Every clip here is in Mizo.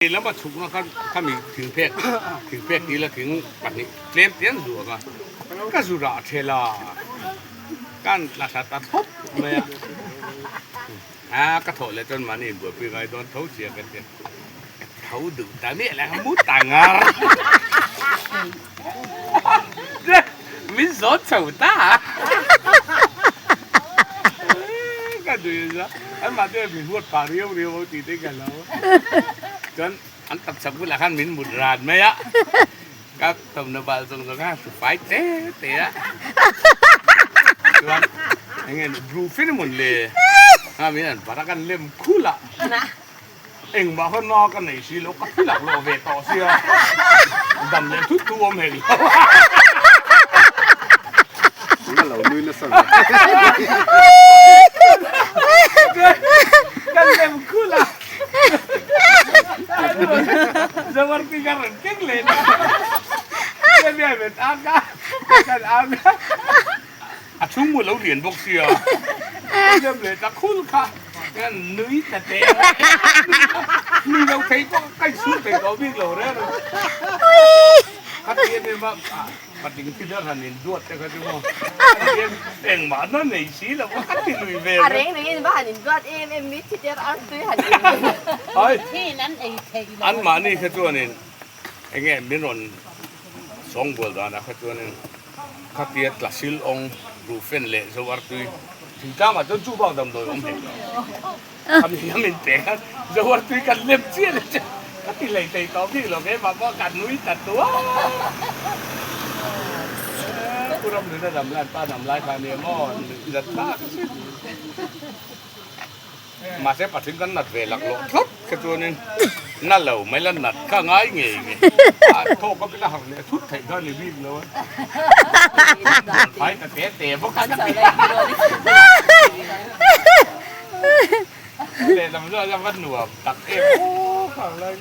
Lama chhukna kha khami thingphek thingphek tih la thing pahnih tlem te an zuak a, ka zu rah thel a, ka an tla thla ta thlawp mai a, a ka thawh leh chuan mahni inbuaipui ngai dawn tho sia ka ti a, ka tho duh ta miah lo ka mu ta ngar min zawt chho ta a, ka duh a, anmah te min huat phah riau riau ang tih te ka lo. Chuan an taksa bulah khan min mut ran mai a, ka thawmhnaw bal zawng zawng kha hru fai te te a, chuan eng nge brufen emaw le kha min han barh a kan lem khul a, engmah kha na ka nei si lo ka thi lak lawh ve tawh sia dam leh thut thu awm hek lo. Ka lo nui nasa ve. Kan lem khul a. Zawarti ka rawn keng leh ta. Ka biai ve ta ka. Kan ang a. A chhung mu lo lian bawk sia. Ka lem leh ta khul kha. Ka nui ta teh. Nui lo thei pawh ka insum thei tawh bik lo reng. Kha ti em em a. Patling thi der han in duat te kha chu maw engmah na nei si lo a ka ti lui ve. A reng reng in va han in duat em em mi thi der ar tui han in Ai Thin an ei theih lo. An mahni kha chuanin enge min rawn sawng bual danah kha chuanin khatia tlasil awng ruhfen leh zo artui thingtlang ah chuan chu bak damdawi awm hek lo. Khami hian min pek a, zo artui kan lem chiah leh chiah ka ti hlei thei tawh bik lo keimah pawh ka nui ta tuar. Pu Ramhluna dam lai an pa dam lai kha ania maw nuih zat thlak a sin. Mahse patling kan nat ve laklawh thlawt kha chuanin na lo mai la nat kha ngai ngei ngei a thawk a pila harh leh thut theih kha ni bik lo a. Phai ta te te bawk a ka ti. Lehlam chu a va nuam tak em aw khang lai.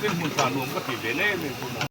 Tin hmun tha nuam ka ti ve em em.